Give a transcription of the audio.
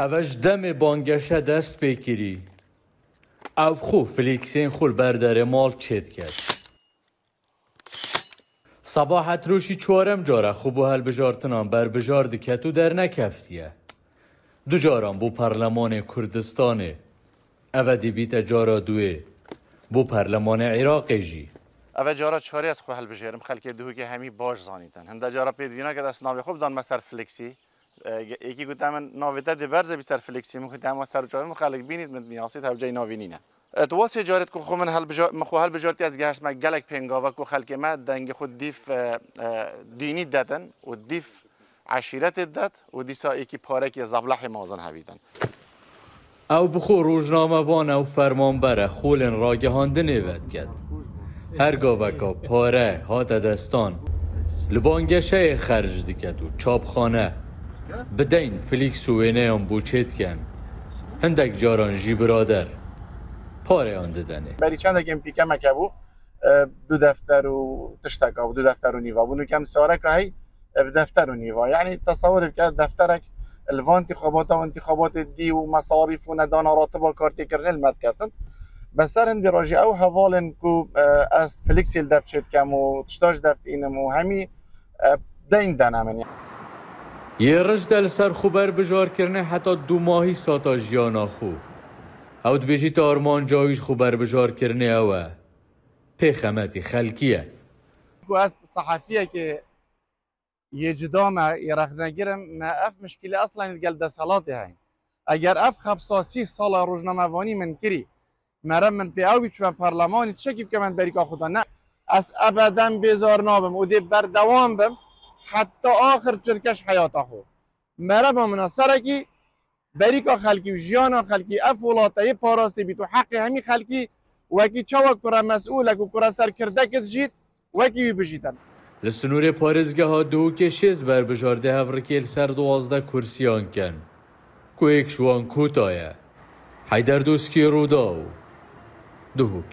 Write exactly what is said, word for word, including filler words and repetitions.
Ev e ji demê bangeşe dest pê kirî. Ew bi xwe flîksên xwe li ber derê mal çêdiket. Seba hetrûşî çarem cara xwe bo hilbijartinan berbijar diket û dernekeftiye. Du caran bo Perlemanê Kurdistanê. Ev e dê bîte cara duê bo Perlemanê Iraqê jî. Ev e cara çarê ez xwe hilbijêrim, xelkê Duhokê hemî baş zanîtin. Hinde cara pêdivî nake ez navê xwe bidan me ser flîksî. E, êkî gote min, "Navê te dê berze bî ser flîksî." Min gote, "Hema ser çavê min xelk bînît, min niyasît hewceyî navê nîne." E, tu wasê caret ku xwe min helbija-, min xwe helbijartî ez gehiştime gelek pêngava ku xelkê me dengê xwe dîf, e, e, dînî detin û dîf eşîretê det û dîsa êkî parekê zeblehê mazin hevîtin. Ew bi xwe rojnamevan e û fermanber e, xolên ragihandinê vediket. Her gaveka pare hate destan, li bangeşeyê xerc diket û çapxane bi deyn flîks û wêneyan boçê dikin. Hindek caran jî birader pareyan didenê. Berî çendekên pîkemeke bû, e, du defter û tişteka bû, du defter û nîva bû. Nûke em siyareka hey, e, bi defter û nîva. Yanî tesewirê bike, defterek li van întîxabata û întîxabatê dî û mesarîf û nedana ratiba kartêkirinê li me diketin. Be ser hindî rojî ew hevalên ku, e, ez flîksî li dev çêdikem û tişta ji dev tînim û hemî, e, deyn dene min. Yê rij de li ser xwe berbijarkirinê heta dûmahî sata jiyana xwe. Ew dibêjî te armanca wî ji xwe berbijarkirinê ew e. Pêxemetî xelkî ye. Ku ez sehefiyekê yê cida me, yê rexnegir im, me ev mişkîle eslen li gel desthilatê heye. Eger ev xebsa sî sala rojnamevanî min kirî, mere min pê ew bî çime perlemanî, tiştekî bike min berîka xwe da. Ne, ez ebeden bêzar nabim û dê berdewam bim heta axir çirkeş heyata xwe. Merheba min a serekî, berîka xelkî û jiyana xelkî ev welate yê parastî bît û heqê hemî xelkî wekî çawa kure mesûlek û kure serkirdek dijît, wekî wî bijîtin. Li sinûrê parêzgeha Duhokê şêst berbijardê hevrikê li ser duwazdeh kursiyan ken, ku yek ji wan Kûta ye. Heyder Doskî, Rûdaw, Duhok.